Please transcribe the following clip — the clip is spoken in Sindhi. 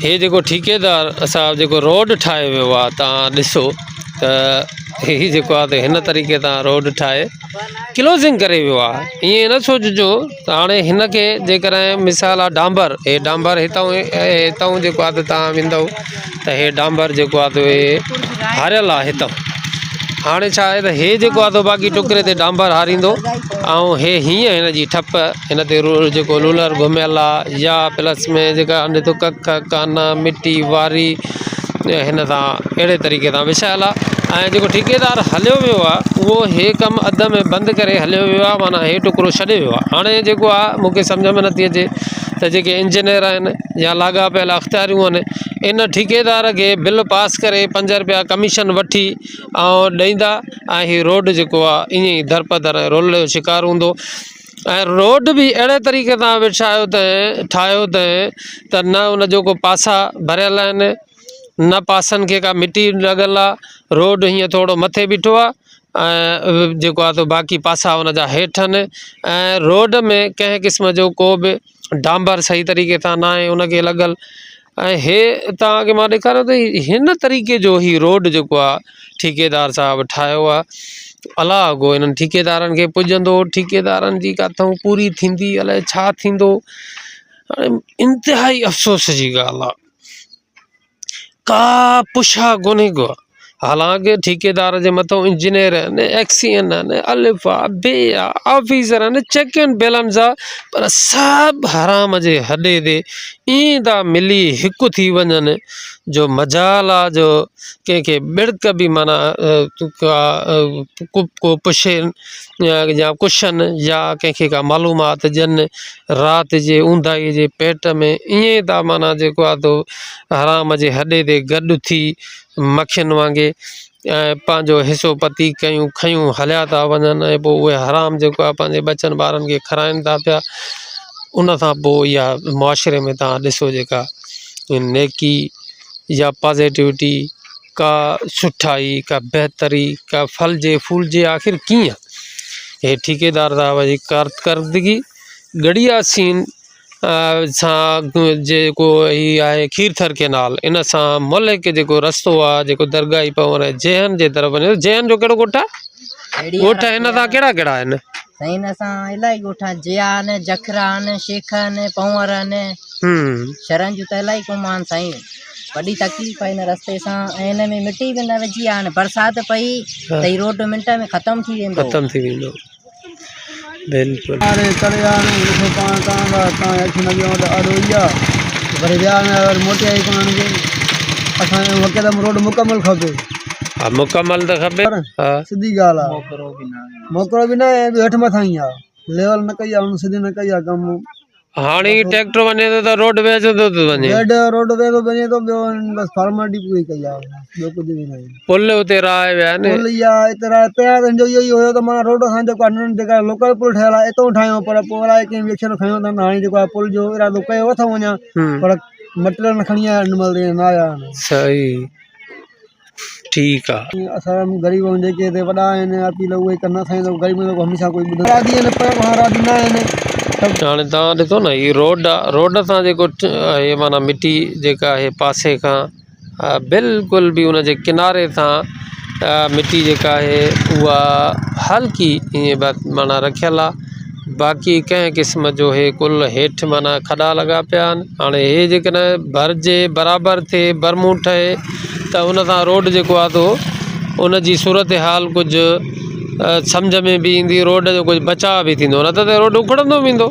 هي جيڪو ٺيڪيدار صاحب جيڪو روڊ ٺاهي ويو آهي تان ڏسو ته هي جيڪو آهي ته هن طريقي تان روڊ ٺاهي ڪلوزنگ ڪري ويو آهي ائين نه سوچجو ته هاڻي هن کي جيڪڏهن مثال آهي ڊانبر هي ڊانبر هتان هتان جيڪو آهي ته تان ويندو ته هي ڊانبر جيڪو آهي ته هي هاريل آهي هتان هاڻي ڇا آهي ته هي جيڪو آهي ته باقي ٽڪري تي ڊانبر هاريندو ۽ هي هيئن هن جي ٺپ هن تي جيڪو رولر گهميل آ يا پلس ۾ جيڪا هن تي ڪک ڪانا مٽي واري هن سان اهڙي طريقي سان وڇايل آ ۽ جيڪو ٺيڪيدار هليو ويو آ اهو هي ڪم اڌ ۾ بند ڪري هليو ويو آ معنيٰ هي ٽڪرو ڇڏي ويو آ هاڻي جيڪو آ مونکي سمجهه ۾ نٿي اچي ته جيڪي انجنيئر آهن يا لاڳاپيل اختياريون آهن ان ٺيڪيدار کي بل پاس ڪري پنج رپيا ڪميشن وٺي ۽ ڏيندا ۽ هي روڊ جيڪو آ ائين ئي درپدر ۽ رول جو شڪار هوندو ۽ روڊ به اهڙي طريقي سان وڇايو اٿئين ٺاهيو اٿئين ته نه ان جو ڪو پاسا ڀريل آهن نه پاسن کي ڪا مٽي لڳل آهي روڊ هيئن ٿورو مٿي بيٺو آهي ۽ جيڪو آهي سو باقي پاسا ان جا هيٺ آهن ۽ روڊ ۾ ڪنهن قسم جو ڪو به ڊانبر صحيح طريقي سان ناهي ان کي لڳل ۽ هي توهان کي مان ڏيکاريان ٿو هن طريقي جو هي روڊ جيڪو آهي ٺيڪيدار صاحب ٺاهيو آهي الاء ڪو انهن ٺيڪيدارن کي پڄندو ٺيڪيدارن جي ڪاٿئون پوري ٿيندي الائي ڇا ٿيندو هاڻي انتهائي افسوس جي ڳالهه آهي ڪا پڇا ڪونهي ڪو حالانڪه ٺيڪيدار جي مٿو انجنيئر آهن ايڪسين آهن الف آ بي آ آفيسر آهن چيڪ اينڊ بيلنس آ پر سڀ حرام جي هڏي تي ائين ٿا ملي هڪ ٿي وڃن جو مجال آ جو ڪنهن کي ٻڙڪ به معنيٰ ڪو پڇين يا ڪڇن يا ڪنهن کي ڪا معلومات ڏين رات جي اونداهي جي پيٽ ۾ ائين ٿا معنيٰ جيڪو آهي سو حرام جي هڏي تي گڏ ٿي مکين وانگي ۽ پنهنجو حصو پتي ڪيون کيون هليا ٿا وڃن ۽ پوء اهي حرام جيڪو آهي پنهنجي ٻچن ٻارن کي کارائن ٿا پيا ان کان پوء اها معاشري ۾ توهان ڏسو جيڪا نيڪي يا پازيٽوٽي ڪا سٺائي ڪا بهتري ڪا ڦلجي ڦولجي آخر ڪيئن هي ٺيڪيدار صاحب جي ڪارڪردگي ڳڙهياسين سان جيڪو هي آهي کيرٿر ڪينال ان سان ملحق جيڪو رستو آهي جيڪو درگاهي پون ۽ جيهن جي طرف وڃي ٿو جيهن جو ڪهڙو ڳوٺ آهي ڳوٺ هن سان ڪهڙا ڪهڙا آهن سائين هن سان الاهي ڳوٺ آهن جيها آهن جکرا آهن شيخ آهن پنهور آهن شھرن جون ته الاهي قوم آهن سائين وڏي تڪليف آهي هن رستي سان ۽ هن ۾ مٽي به نه وجهي آهي هاڻي برسات پئي ته هي روڊ منٽ ۾ ختم ٿي ويندو ختم ٿي ويندو بلڪل هاڻي ڪري هاڻي ڏسو پاڻ تان دا تان اکيون نه ڏيون ته اڙو ئي آ وري ويا نه وري موٽي آئي ڪونه کي اسان کي هڪدم روڊ مڪمل کپي ها مڪمل ته کپي ها سڌي ڳالهه آ موڪرو به نه آهي هيٺ مٿان ئي آ ليول نه ڪئي آ سڌي نه ڪئي آ ڪم هاڻي ٽريڪٽر وڃي ٿو ته روڊ ويهجندو ٿو وڃي. روڊ روڊ ويهندو وڃي ٿو ٻيو بس فارملٽي پوري ڪئي آ ٻيو ڪجهه به ناهي. پل اتي راهه ويا آهن. پل اها اتي راهه پيا ته هن جو اهو ئي هيو ته معنيٰ روڊ اسان جيڪو آهي ننڍن جيڪا لوڪل پل ٺهيل آهي اتو ٺاهيون پر پوء الائي ڪنهن ايڪشن کنيو اٿن هاڻي جيڪو آهي پل جو ارادو ڪيو اٿئون اڃا پر مٽيريل نه کڻي آيا آهن هن مهل تائين نه آيا آهن. صحيح ٺيڪ آ. اسان غريب آهيون جيڪي هتي وڏا آهن اپيل اهي ڪن اسان جي غريب جو هميشه ڪوئي ٻڌندو راضي آهن پر کان راضي نه آهن. هاڻي توهان ڏسو نه هي روڊ آ روڊ سان جيڪو هي معنيٰ مٽي جيڪا آهي پاسي کان بلڪل به ان جي ڪناري سان مٽي جيڪا آهي اها هلڪي ائين بس معنيٰ رکيل آ باقي ڪنهن قسم جو هي ڪل هيٺ معنيٰ کڏا لڳا پيا آهن هاڻي هي جيڪڏهن ڀرجي برابر ٿئي برمون ٺهي ته ان سان روڊ جيڪو آهي سو ان جي صورتحال ڪجهه سمجهه ۾ به ايندي روڊ جو ڪجهه بچاء به ٿيندو نه ته ته روڊ اکڙندو ويندو.